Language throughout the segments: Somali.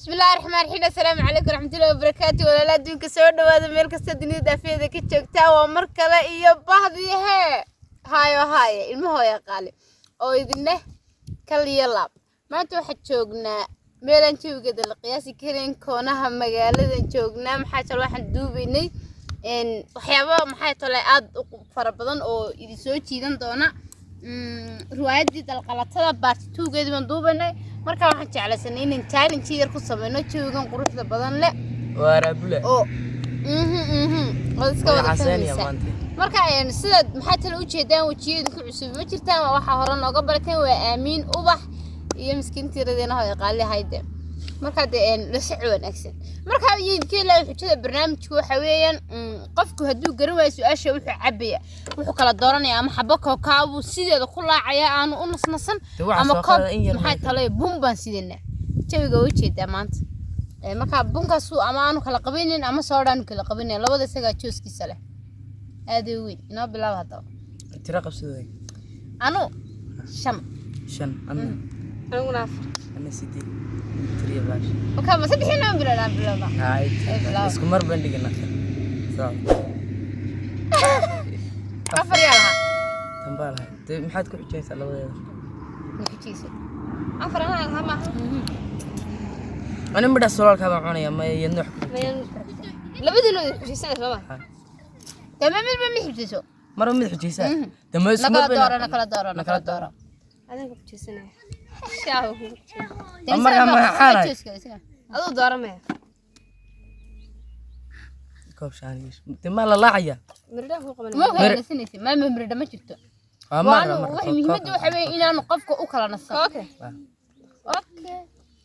Bismillahi raxmaan raxiim. Assalaamu calaykum waraxmatullahi wabarakaatu. Walaala adduunka, soo dhawaada meel kasta dunida daafeeda ka joogtaa. Waa mar kale iyo bahdii hee hayo haye ilmahooya qaali oo idinleh kal iyo laab. Maanta waxaa joognaa meelaan jawigeeda la qiyaasi karin, koonaha magaaladan joognaa. Maxaa jalo waxaan duubaynay waxyaaba maxay tole aad u fara badan oo idin soo jiidan doona. Riwaayaddii Dalqalatada part 2-geedii baan duubaynay. Markaa waxaan jeclaysanay inaan challenge yar ku sameyno jawigan quruxda badan leh. Waraabula. Oo oo iska Way wada caseynaya fahmaysaa. Maanta. Marka sidaad maxaa tale ujeedaan, wejiyada ku cusub ma jirtaan. Waa waxaa hore nooga barateen, waa Aamiin Ubax iyo miskiintiiradeena hooyo qaali hayde. Marka dee la soco wanaagsan. Marka idinka ilaahay, xujada barnaamijku waxa weeyaan, qofku hadduu garan waayo su-aasha, wuxuu cabaya, wuxuu kala dooranaya ama xabo kookaabuu sideeda ku laacaya aanu u nasnasan Dee waxaa ama soo koob qaada in yar. Maxay tale bun baan sidanaa, jawiga waa ujeedaa maanta. Marka bunkaasu ama aanu kala qabaynin ama soodhaanu kala qabaynin, labada isagaa jooskiisa leh. Aad u weyn inoo bilaab haddaba. Tira qabsaday. Anu shan. Shan ana. Aniguna afar. Ana sideed. Tiriya baash. Marka ma saddex inaan bilowna bilowna. Hay. Ay, bilaab. Isku mar baan dhigana. Soo. Afar yaa lahaa. Tan baa lahayd. Dee maxaad ku xujaysaa labadeeda? Ma xujayso. Afar anaa lahaa maaha? Ani midha solaalka baan cunaya, ma yadna wax ku. Mayan labadiina wada xujaysanaysa sooma? Dee ma midba ma xujayso. Marba mid xujaysaa. Dee ma isku Na mar kala bayna. dooro, na kala dooro, na kala dooro. Adaan ku xujaysanaya shaaha ku xujaysanaya. Dee Markaa isagaa ma isagaa xaanay? jooska, isagaa. Aduu doora maya. Koob shaan yeesh. Dee ma la laacaya? Mirdhaha ku qabanaya. Ma kala nasanaysa, ma mirdha ma jirto. Waa ma waanu waxa muhiimadda waxa weeye inaanu qofka u kala nasan. Okay. Okay,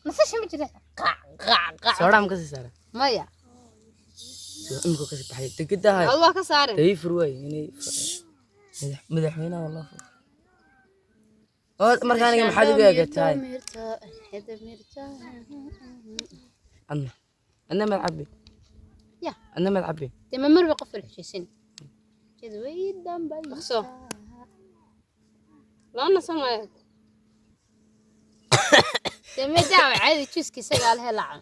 nasasha ma jirta, qac qac qac. Soodhaa ma ka sii saara? Maya. Imika ka sii baxay. Dekedaha. Adu waa ka saaren. Dee ii fur waay inay madaxweynaha loo fur. Oo marka aniga maxaad ugu eegatahay? Adna. Adna maad cabbi. Ya. Adna maad cabbi. Dee ma marba qof la xujaysan jadway dambaysa. Dhaqso. Loo nasan maayo. Dee ma daawa caadi, juuska isagaa leh lacan.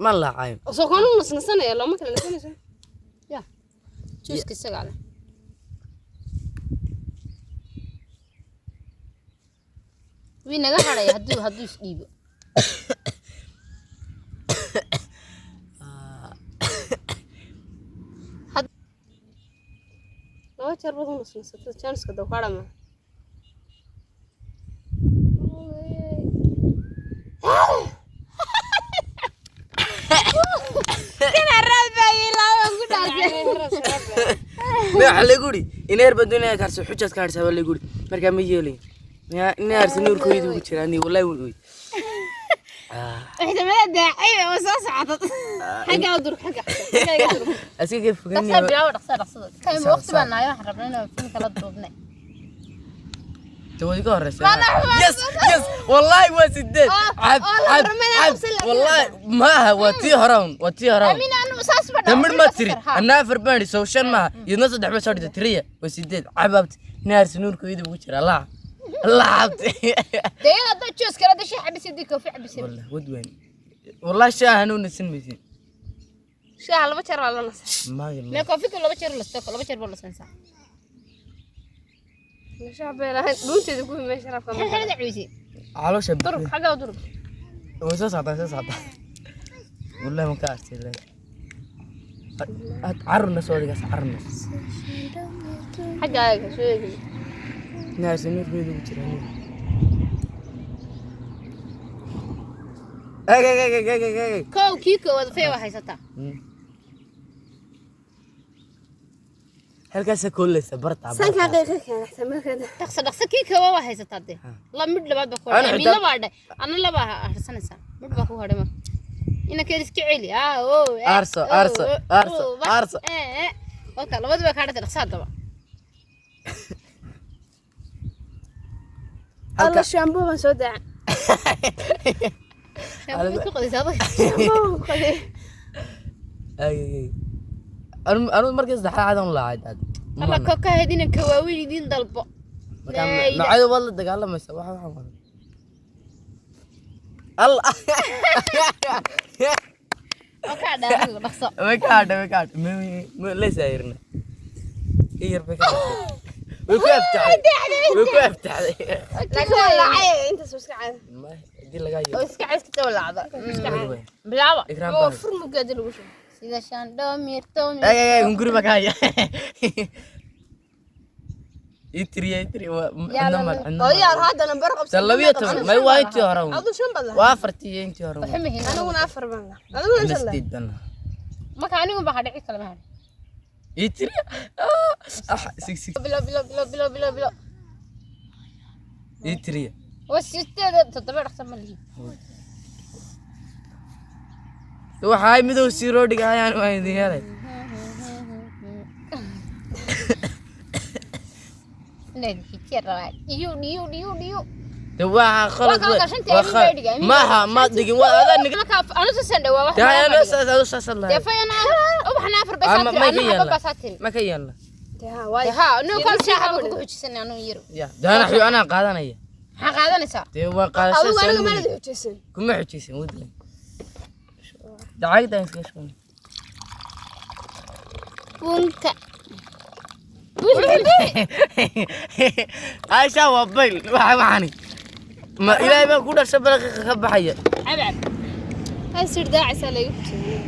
Ma laacayo. Soo koonu nasnasanaya, looma kala nasanayso. Ya, juuska isagaa leh. Wii naga hadhaya hadduu isdhiibo. Laba jeer baad u nasnasata, jaaniska dawkaadha maa. Kana raad baa ilaaban ku dhaartay. Ma waxa lagu yidhi ineer baan doonaya kaarso, xujaad ka harsaa baa lagu yidhi. Markaa ma yeelayn. Ina harsa nuurkooyada ugu jira ani wallahi wuu ooy. Waxtamada daacay oo soo socota. Xagga u durug, xagga xagga iga durug. Asiga ka fogeyn. Dhaqsa bilaabo, dhaqsa, dhaqsada time. Sawa, waqti baan nahay, waxaan rabnaa inaan film kala duubnay. Tawadi ka horeysa. Mana xumaan. Yes, wallahi waa sideed. Oh, Cab oh, la cab hormar cab. qabsan laakiin. Wallahi maaha, waa tii hore un, waa tii hore un. Amiin, anu saas ba. Dee midh ma tiri anaa afar baan idhi, sow shan maaha, iyadna saddex baa soo dhigtay. Tiriya waa sideed. Cabaabti ina harsa nuurkooyada ugu jira laac laacabti. Dee hadda juus kala dashay xabisay, dii koofi xabisay. Wallahi wad weyn, wallahi shaaha nuu nasan maysin. Shaaha laba jeer waa la nasan. Maayo. Mee koofiga laba jeer la stoko, laba jeer baa la sansaa. Shaaha bay lahayn dhuunteeda ku meesha sharaabka maxay ma. Xilada cuysay. Caloosha. Durug, xagga u durug. Way soo socdaa, soo socdaa. Wallahi ma ka artay carurna soo dhigaas carurna. Xagga ayaga soo eegay. Ina harsa nuurkooyada ugu jira. Eg eg eg eg eg eg. Kow kii koowaad fee waa haysataa. Halkaasa kooleysa bartaa. Sankaa qiiqa keena xataa. Dhaqso dhaqso, kii koowaad waa haysataa. Dee la midh labaad baa ku Ana hadhay. Amiin, xitaa- labaa dhe ana labaa harsanaysaa, midh baa ku hadhay. Marka ina keer iska celi ah oo Aarso, aarso, aarso, aarso. Oka labadii baa kaa dhatay, dhaqso haddaba. Alla, shampoo baan soo daaca. Shampoo ku qodaysaa adag. Shampoo baan ku qaday. Eg eg eg, anu markii saddexaad cadan u laacay daad. Alla, koka ahayd inaan kawaaweyn idiin dalbo. Nocayda waad la dagaalamaysa waxa waxaan wada. Allah. Oo kaa dhaarigu dhaqso. Way ka hadhay, way ka hadhay. Ma leesaayirna. Iyar bay ka hadhay. Way ku aftaxday. Way ku aftaxday. Laakiin waa lacay intaas waa iska caadi. Ma hadii laga Oo yeelo. iska cayska tawlacda. Bilaaba. Ikraam Oo baa. fur mugaadi lagu shubo. Sida shandho mirto. Ay ay ay hunguri baa ka haya. Itri itri waa Yaa cidna mar la- cidna Oo mar. yaar hadda nambar qabsan. 12 may waa intii hore uun. Adu shan bad lahaa. Waa afartii iyo intii hore uun. Waxma hin. Aniguna afar baan lahaa. Adiguna Ana shan lahaa. sideed baan lahaa. Marka anigu baa dhici kala ma hadhin. Itri. Ah six six. Bilo bilo bilo bilo bilo bilo. Itri. Waa sideed toddoba dhaqso ma lihi. Waxaa midow sii roodhiga hayaan waan idin helay. Inay xijiya rabaa. Dhiyo dhiyo dhiyo dhiyo. De waa khalad. Waa kala gashantahay, waa amiin khalad. baa dhigay, amiin Maaha ma dhigin waa adaa nig. Marka anu soo dhawaa wax. Taa ana saas adu saas Dee lahayd. fayana ubaxna afar bay Ah, saa tiri ma ka anna xabad yeelna. baa saa tiri. Ma ka yeelna. Dee haa, waay. Ha, nuu kal shaaxa baa kugu xujisanay anuu yiro. Ya, daana xu anaa qaadanaya. Maxaa qaadanaysaa? Dee waa qaadasho. Adigu aniga maanad xujaysan. Kuma xujaysan waddan. Dacagta iska shaqeyn. Bunka. Aisha waa bayl waxa waxani. Ma ilaahay baa ku dhashay balaqiiqa ka baxaya. Cab cab. Hay sir daacisa la igu xujaysan.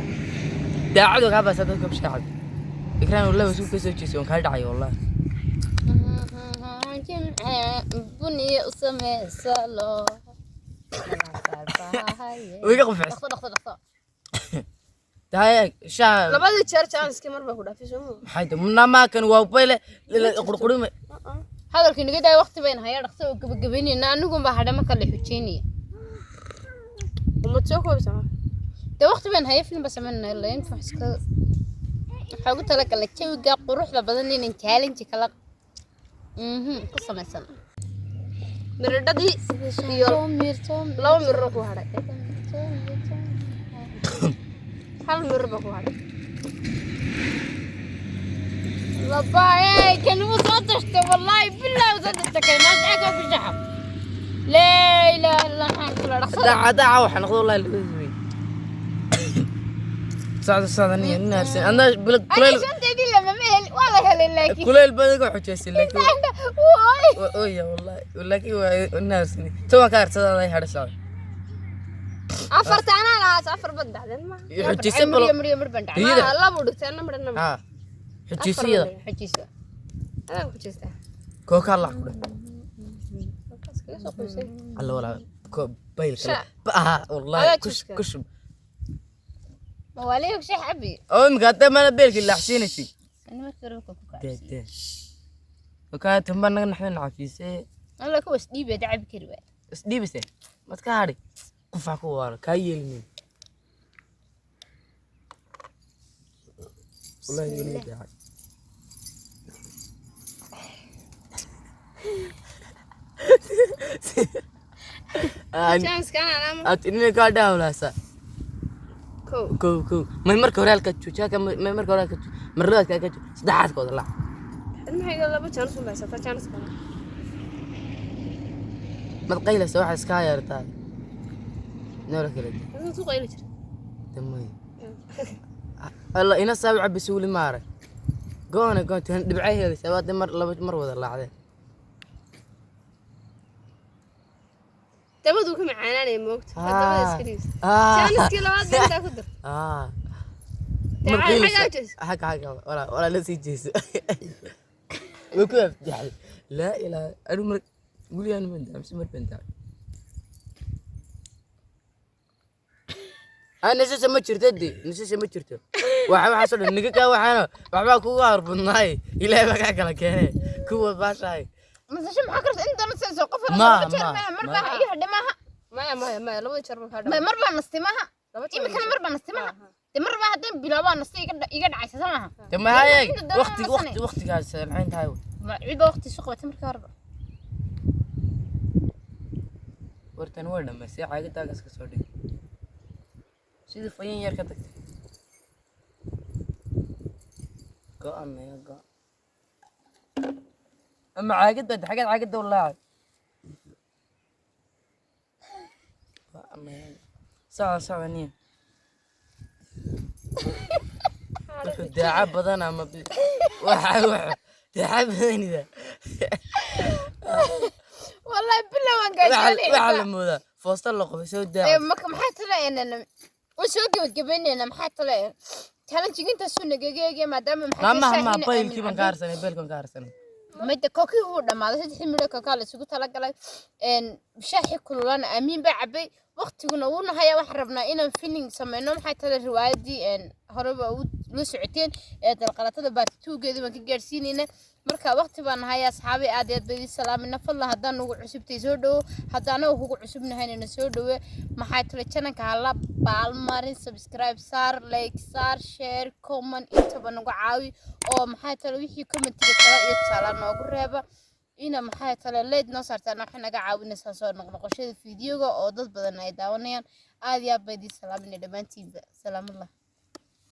Daacadu ka baxsa dadka shacab. Ikraan wallahi wasuu ka soo jeesay waan kaa dhacay wallahi. Jimce buniya u sameysalo. Way iga qufacsan. Dhaqso dhaqso dhaqso. Tahay shaa Labadii jeer chance-kii mar baa ku dhaafay soo ma? maxay tahay namaakan waa bayle qurqurima. Hadalkii naga daay waqti bayna hayaa dhaqso oo gabagabaynayna anigu baa hadha marka la xujeynaya. Umad soo koobisa ma? Dee waqti baan haya film baa samaynaya ilaa inta wax iska waxaa ugu talagalay jawiga quruxda badan inaan challenge kala ku samaysan. Miradhadii iyo laba mirro ku hadhay. Hal mirro baa ku hadhay. Labaa kan wuu soo tashtay wallaahi billahi wuu soo tashtay kan maanta xagga ku shaxa. Laa ilaaha illa maxaan kula dhaqsada. Daaca daaca waxa noqdo wallahi lagu sameeyay. Socda socda niya ninaarsan. Anna bilad Ani kuleel shanteedii lama ma heli waa la helay laakiin. kuleel badan ka xujaysay laakiin. Wooy. Oya wallahi laakiin waa ninaarsan. Toban ka arsadaa ay hadha socda. Afarta anaa lahaa afar bad dhacdeen ma? Xujaysay balo. Miriyo mir baan dhacay. Iyada. Maa laba dhigtay anna midhana ma. Ha. Xujaysayada. Xujiso. Adaa ku xujaystaa. Kooka Allah ku dheh. Iskaga soo qoysay. Alla walaa ko bayl kale. Sha. Ba wallahi Adaa kush juuska. kush. Mawaaliyo shax cabi. Oo imika hadda mana beelki laaxsiinaysid. Ani markii hore ku Dee kacay. dee. Wakaa tamba naga naxdin cafiisee. Alla kuwas dhiibay cabi kari waay. Isdhiibise. Mad ka hadhi. Qufac ku waara kaa yeelmin. Wallahi weli daacad. Chance-ka anaa lahaa ma? Aad inay kaa dhaawlaasa. Kow. Kow kow. May marka hore halka jooji halka may marka hore halka jooji. Mar labaad kaa jooji. Saddexaad ka wada laac. Maxay iga laba chance un baa haysataa chance kale. Mad qaylaysa waxa iska yeertaa. Noola kala daa. Adigu suuqa ila jira. Damay. Alla ina saabi cabbi weli ma arag. Goona goon tan dhibcay helaysaa waa mar laba mar wada laacdeen. Dabadu ka macaanaanaya moogta. Dabada iska dhigis. Ah. Chance-kii labaad baa intaa ku dar. Ah. Dee Mar xaggaa qaylaysa. u jeeso. Xagga xagga walaa walaa la sii jeeso. Way ku afjaxay. Laa ilaaha anu mar weli aanu man daamsi mar baan daamay. Ah nasasha ma jirto dee nasasha ma jirto. Waxa waxaasoo dhan niga kaa waxaana waxbaa kugu harbadnaay ilaahay baa kaa kala keenay kuwa baashahay. Masashe maxaa karta in doona soo qof Ma, laba jeer ma, maaha mar ma. baa iga hadhay maaha. Maya maya maya labada jeer baa kaa Ma dhacay. mar baa nastay maaha. Laba jeer. Imikana mar baa nastay maaha. Dee mar baa haddii bilaabaa nastay iga iga dhacaysa soo maaha. De ma haye Inta doona waqti ma waqti waqtigaas maxay tahay? Ma cid baa waqti suuq batay markii horeba. Wartan waa dhamaysay caagadaagas ka soo dhig. Sidii fayin yar ka tagtay. Go'an maya go'. Ama caagad baa xagad caagada u laacay. Socda, socda niyo. Wuxuu daaca badan ama waxa daaca badanida. Wallahi bila waan Waxa gaajoonay. Waxa la moodaa foosta la qubay soo Ee, daaca. Marka maxaa tala waan soo gebagabaynaynaa. Maxaa tala challenge intaasuu nagaga maadaama maxaa Maamaha tala ma shaahina baylkii baan ka aamin harsanay, baylkii baan ka harsanay. Midda kookii wuu dhammaaday, 3 midho kookaa la isugu talagalay. Shaaxi kululana Aamiin baa cabay, waqtiguna wuu nahaya. Waxaan rabnaa inaan filling sameyno. Maxay tala riwaayadii horeba u la socoteen ee Dalqalatada part 2-geedii baan ka gaarsiinayna. Marka waqti baan nahaya. Asxaabay, aad iyo aad baa idin salaamina. Fadlan haddaan nugu cusubtay soo dhowo, haddaan anagu kugu cusubnahayna soo dhowe. Maxay tala channelka hala baalmarin, subscribe saar, like saar, share, comment intaba nagu caawi, oo maxay tala wixii commentiga kale iyo tusaala noogu reeba. Ina maxay tale leed noo saartaan waxay naga caawinaysaa soo noqnoqoshada fiidiyoga oo dad badan ay daawanayaan. Aad iyo aad baa idin salaaminay dhammaantiinba. Salaamallah.